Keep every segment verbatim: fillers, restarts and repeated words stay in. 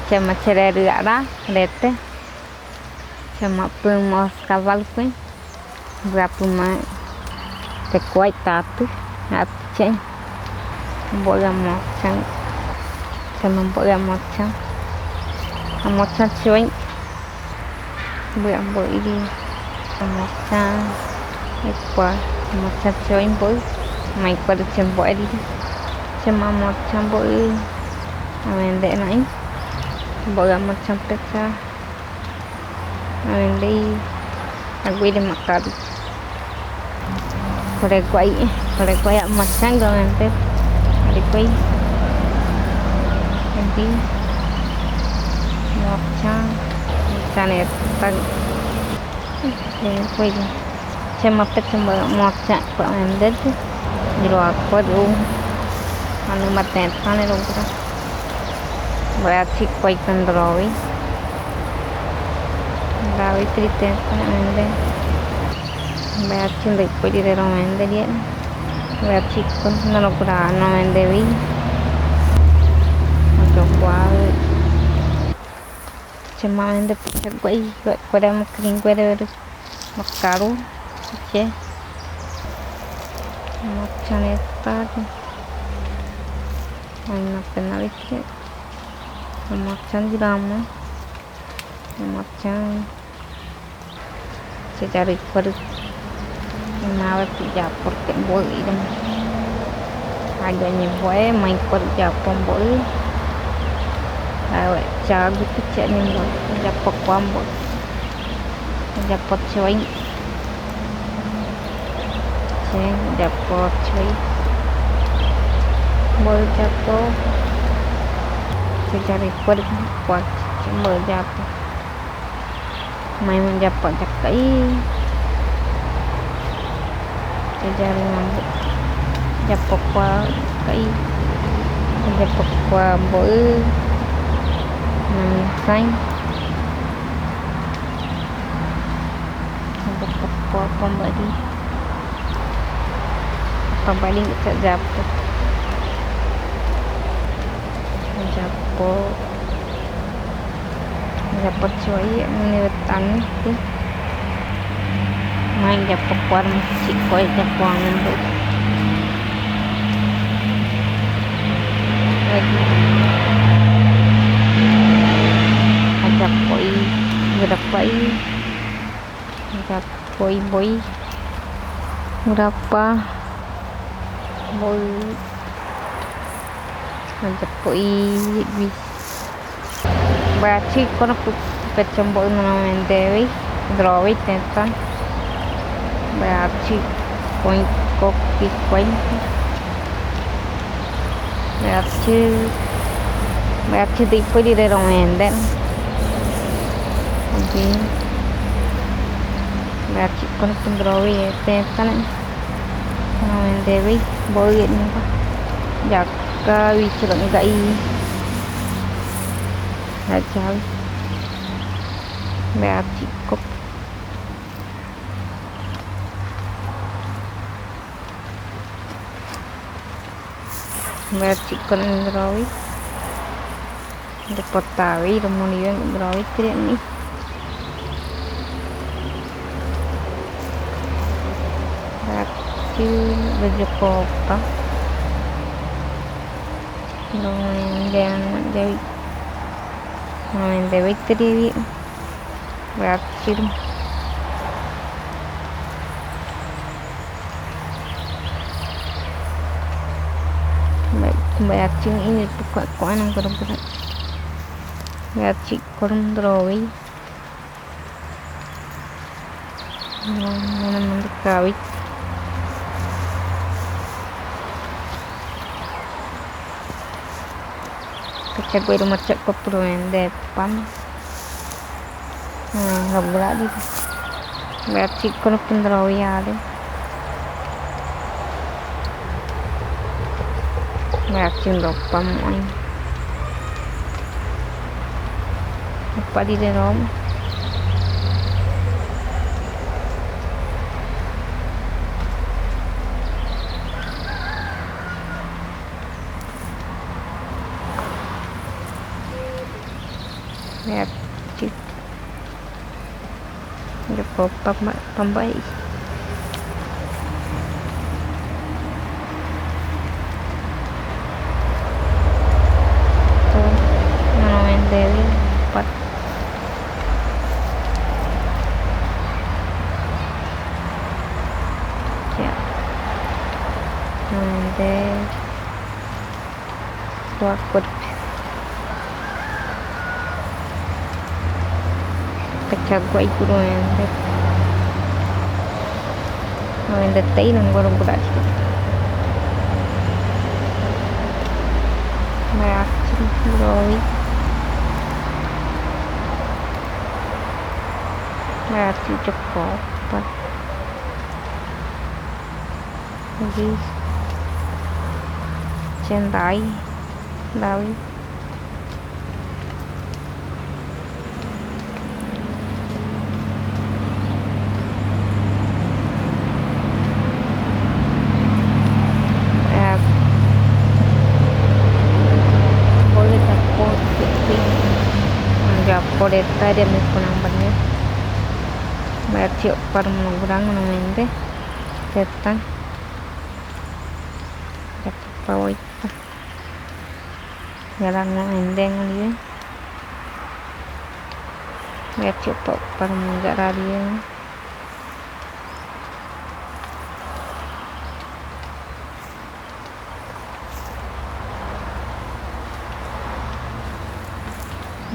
Chema chererü ara, rete. Chema puma oska balkuin. Bua puma te kuai tatu. Atu chen. Boga mochan. Chema boga mochan. Amochan chuin. Bua boiri. Amochan. Ekua. Amochan chuin boi. Mai kua du chen boiri. Chema amochan boi. Amende nai. Boga mochan pecha. Amende i. Agui de makadu. Kore kuai, kore kuai amochan go amende. Kore kuai. Amende. Mochan. Mochan etan. Kore kuai. Chema pe chema mochan kua amende. Diro akua du. Anu maten tane lo kura. Bua chi kuai kan drowi. Drowi tri ten kan amende. Bua chi ndai kuai dire ro amende dia. Bua chi kon na lo kura no amende wi. Ojo kuai. Chema amende pecha kuai, kuai, kuai da mo kring kuai da. Makaru, oke. Mochan etan. Ai, na pena, oke. Mochan jirama. Mochan. Checharikor. Nawe pija porke boi idem. Agak nyeboi main kor japon boi. Awe cagu tu cek nyeboi. Japon kuam boi. Japon cuy. Ceng, japon cuy. Boi japon. Checharikor kuat. Boi japon. Mai man japon jakai. Cejari mambu. Japon kua kai. Japon kua boi. Nami sai. Japon kua pambadi. Pambadi nggak cak japon. Japon. Japon cuy, ini wetan tu. Mai japon kuar masih koi japon ngembu. Lagi. Japon i, berapa i? Japon i boi. Berapa? Boi. Japon i bis. Bua chi kono ku pechon boi no amende wi, drowi tetan. Bua chi koin kok pi koin. Bua chi, bua chi di poi di de ro amende. Oke. Bua chi kono ku drowi tetan. Amende wi, boi ni ba. Jaka wi chulak ngai. Rajau. Bua chi kok. Bua chi kon drowi. Deportawi, rumuni drowi tri ni. Bua chi baju kopa. Rumuni jawi. Rumuni jawi tri. Bua chi. Bua chi ini pokok kuan ang kurang-kurang. Bua chi kurang drowi. Mana manduk kawit. Kecek gue rumah cek kopro yang depan. Nah, nggak berani. Bua chi kono pun drowi ya de. Bua chi ndo pam oi. Apa di de rom? Meti. Dapot pamba-, pambai. Tuh, mana main Dewi, empat. Ya. Mana main Dewi. Dua kut. Pecah gua ikut orang yang tek. Orang yang tek ini orang gua tek. Merah sih, bro. Merah sih, coklat. Jadi, cintai, cintai. Eh, boleh dapot, dapot deta dia mi kunang bane. Bayar tiok par menugurang menung ende. Setan. Dapot pawai. Jalan mau endeng dia. Biar cepat par menjaga dia.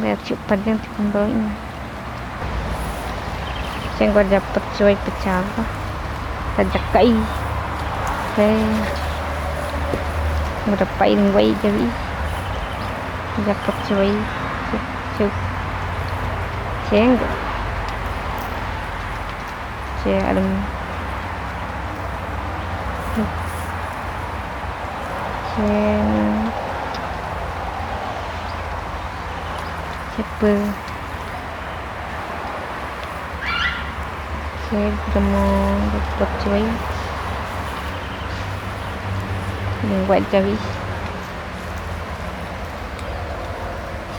Biar cepat yang dikembaliin. Seng gua dapot cuy pecah apa? Tajak kai. Seng. Gua dapot ini gua jadi. Dapot cuy. Cuk, cuk. Seng. Seng, aduh. Seng. Siapa? Oke, kita mau dapot cuy. Ini buat cabai.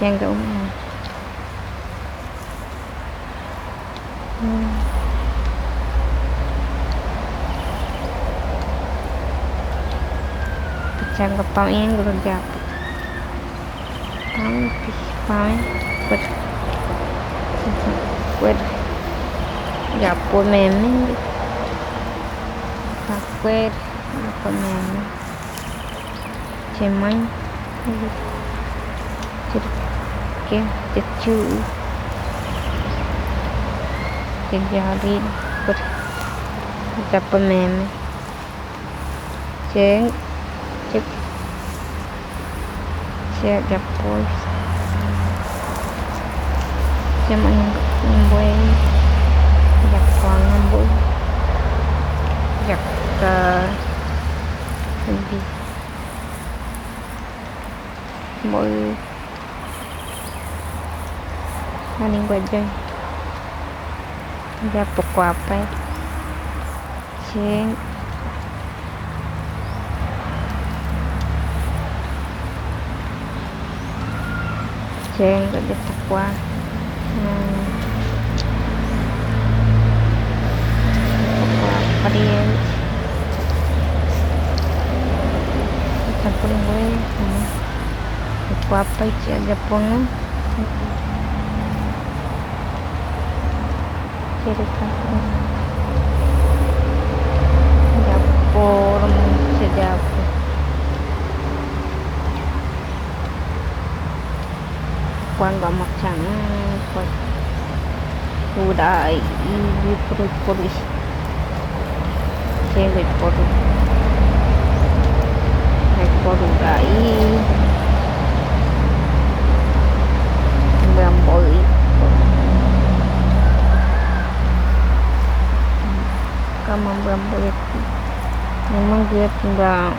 Siang ke umur. Hmm. Pecah kepala ini gua dapot. Pang, pis, pang. Kuat. Kuat. Dapot meme. Kuat. Dapot meme. Cemai. Oke, cucu. Oke, jadi. Kuat. Dapot meme. Ceng, cek. Cek, dapot. Cek, mamboi. Dapot, mamboi. Dapot. Lebih. Mamboi. Ani gua jai. Dapot kuapa. Ceng. Ceng, gua dapot kuapa. Hmm. Dapot kuapa dia. Campur gue. Hmm. Kuapa isi aja pun. Kiri kanan. Dapot, sedap. Kuang gak makan, kuat. Udah, ini perut-perut. Seng, gai poru. Gai poru, gai. Bamboi. Kama bamboi. Memang dia tinggal,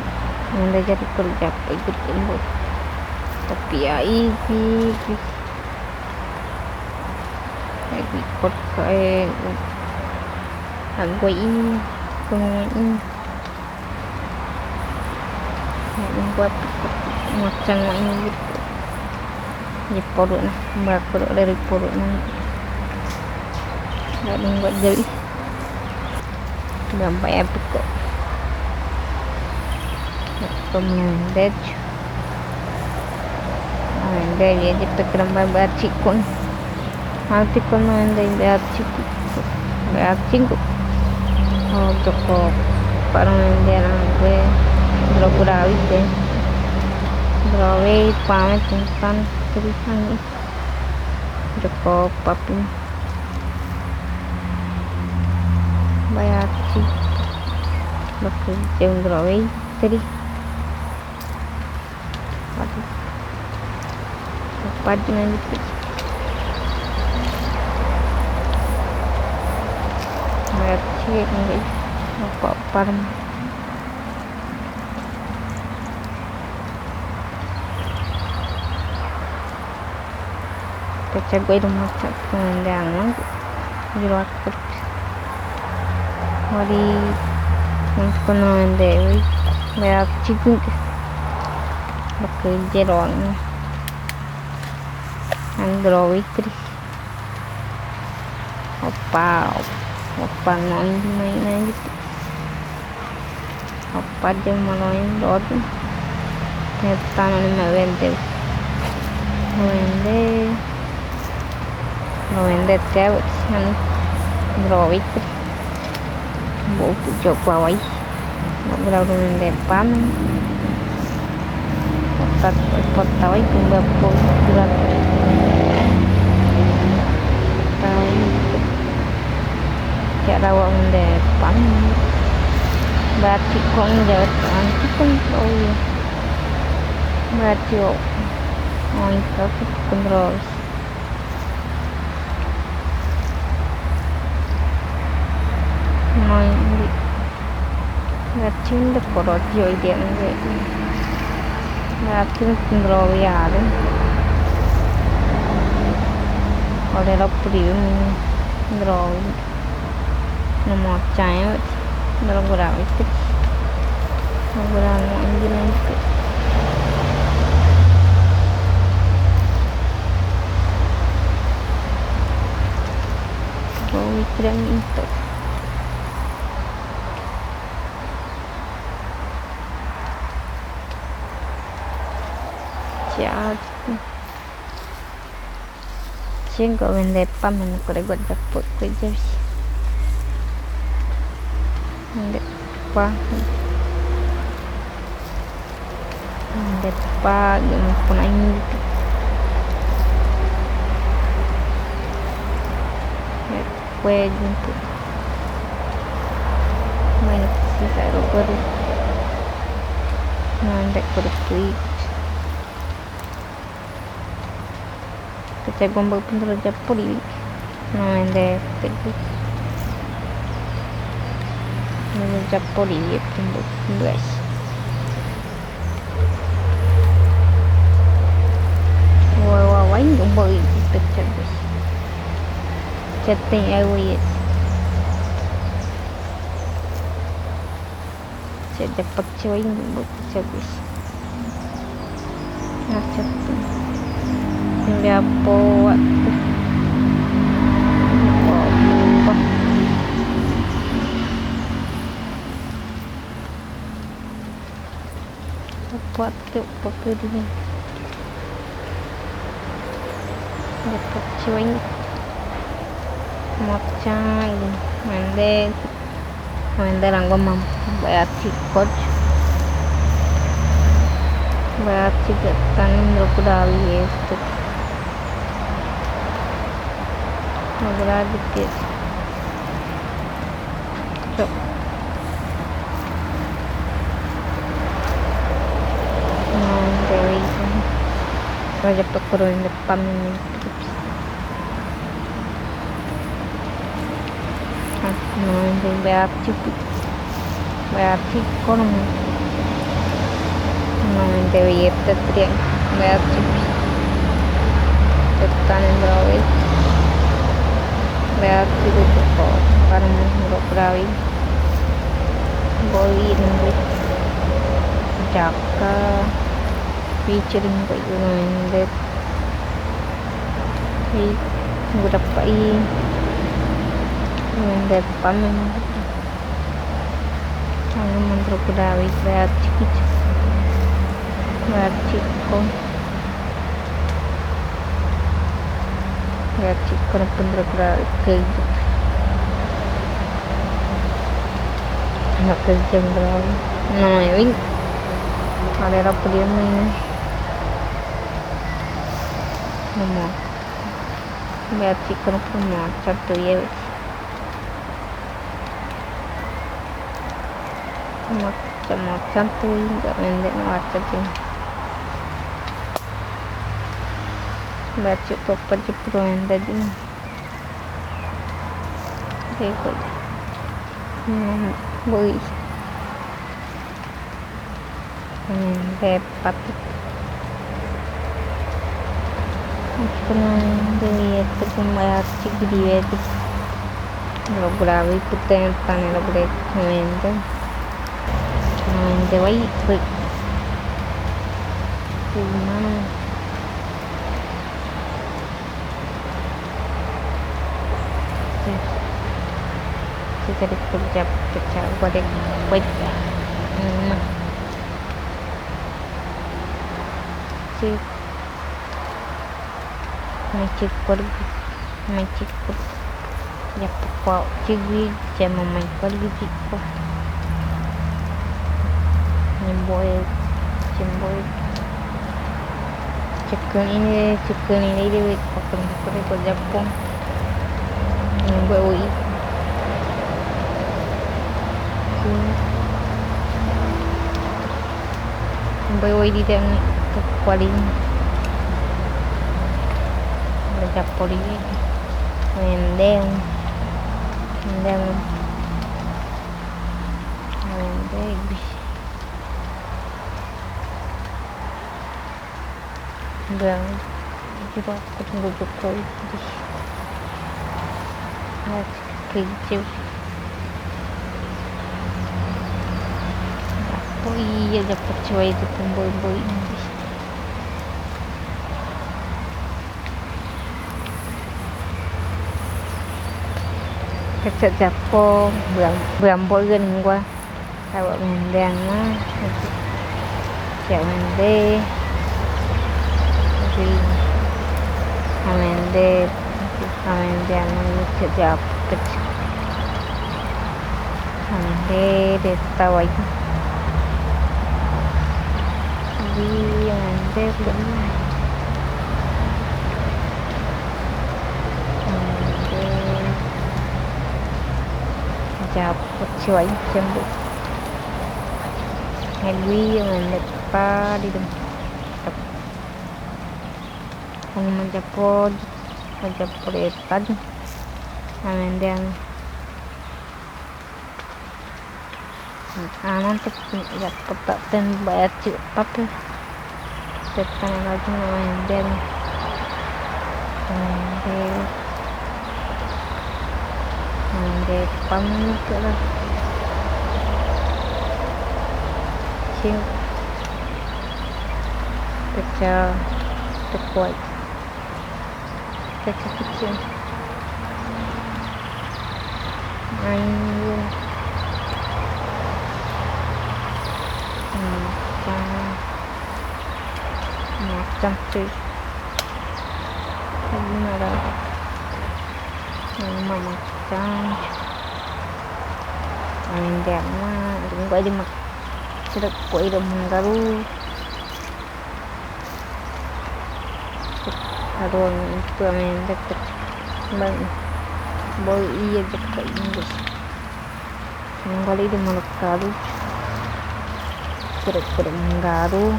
yang diajari kerja, ikut tembok. Tapi ya, ini. Ikut ke, eh, agoi ini, pengen ini. Mau buat macam ini gitu. Di poru na, ba kuru dari poru na. Ba dunggu jadi. Ba baya piko. Ba mendej. Mendej jadi pekeram ba baya cikun. Nanti ko mendej baya cikun. Baya cikun. Oh, joko. Para mendej na be. Bro kurawi de. Bro we pame tungkan. Tadi kami. Joko papin. Baya ci. Bakal jeng grawei tadi. Waduh. Apa dengan itu? Baya ci, enggak. Apa, apa. Pecah gua itu macam pengendang. Jero aku. Wari, untuk pengendang. Baya ci. Bakal jero. Android tri. Opa, opa, no, ini main aja. Apa aja mau main dot. Ternyata ini mau wende. Wende. Wende cewek, kan. Android. Bau pucuk bawai. Nggak berapa wende pan. Otat, otat tawai kumba po. Tawai. Kaya rawa mende pan. Bati kong jawat anti kong. Oh iya. Bati o. Oh, itu aku kontrol. Nah, ini. Bati mende korot yo ide mende. Bati mende kontrol ya ada. Oleh lo priu mende kontrol. No mo cai, no lo gura itu. No gura mo ini lagi. Go itu dan itu. Ciao. Chingo wende pa, mano kore gua dapet kue jauh. Wende pa. Wende pa, gua mau punai. Kue jemput. Main sisa baru. Wende kore kue. Kecek gombal pun terus japur ini. Nah, wende tadi. Ini japur ini, tembus, guys. Wah, wah, wah, ini gombal ini pecah, guys. Chatting aja, guys. Saya dapat cewek ini buat service. Nah, cewek. Ini apa waktu? Apa? Apa tuh? Apa tuh ini? Dapat cewek ini. Macam ini. Mendek. Wende rang gua mam, baya ci koj. Baya ci gatan, bro, ku dali itu. Baya ci. Cok. Nah, dari itu. Raja pekuru yang depan ini. Aku mau baya ci. Baya ci kono. Mau dewe yep tetrian. Baya ci. Tetan yang berawe. Baya ci ko. Karena mau berawe. Boli nunggu. Jaka. Featuring ko itu nunggu. Hei, gua dapa' i. Mende pamen. Anu mandro gua dapa' i, baya' chikichi. Baya' chiko. Baya' chiko na mandro gua dapa' i. Anak kerja berapa? Nah, ini. Ada apa dia ini? Mama. Baya' chiko na pun mama, cantu ya. Mama, cantu ya, enggak mende na waca jing. Baya' chiko pa jepro mende jing. Deh, kok. Hmm, boy. Hmm, repot. Aku nang lihat tu kembali arti video itu. Kalau gua ikut tentang, kalau gua komen tu. Komen tu baik, baik. Gimana? Oke. Kita dipejap-pejap, gua dek pejap. Hmm. Cik. Mai cik pergi. Mai cik pergi. Ya, pokok cik gi, cik mau mai pergi cik ko. Ni boy, cik boy. Cik ini, cik ini, ini, ini, pakai cik ini, pakai Japon. Ni boy, oi. Cik. Boy, boy, di dem tu kuali. Ada Japon ini. Mendeng. Mendeng. Mendeng. Bang, kita aku tunggu buku ini. Nah, kerja. Oh iya, dapat cewek itu pemboy-boy ini. Kecek Japon, berambut kan gua. Awak mendeng mah. Siap mende. Jadi, mende. Mendeng mah, kecek Japon. Mende, deta wai. Jadi, mende, benar. Mende. Japon. Kecewa aja, Bu. Ngegwi yang mendepa di dem. Kamu menjapod, menjapod etan. Nah, mendeng. Aman tuh, ya, peta ten bayar cepat tuh. Setan lagi main band. Main band. Main band pamit lah. Sing. Pecah. Terkuat. Kecil-kecil. Ayo. Macan. Macan, cuy. Ini ada. Ini mah macan. Main dia mah. Ini gua aja mak-, sudah gua hidup menggaru. Aduh, itu main deket. Bang, bau iya deket ini. Kembali di Manokwari. Kura-kura menggaru.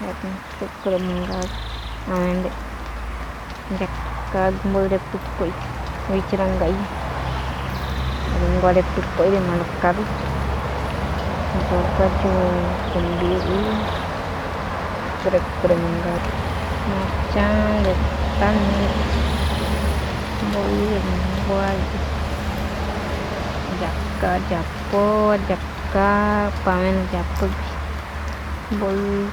Lihat nih, kura-kura menggaru. Nah, main dek. Jaka gumbo de pukoi. Wi, ciranggai. Gumbo de pukoi de Manokwari. Joga jo kumbi wi. Kura-kura menggaru. Macan de tani. Gumbo wi de gumbo wi. Jaka, japo, jaka, pamen japo. Gumbo wi.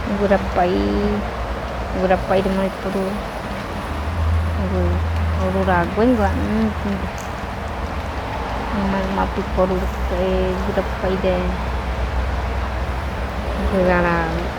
Nuguya pai, nuguya pai de mai poru. Nuguya, nuguya pai de mai poru. Nuguya pai de. Nuguya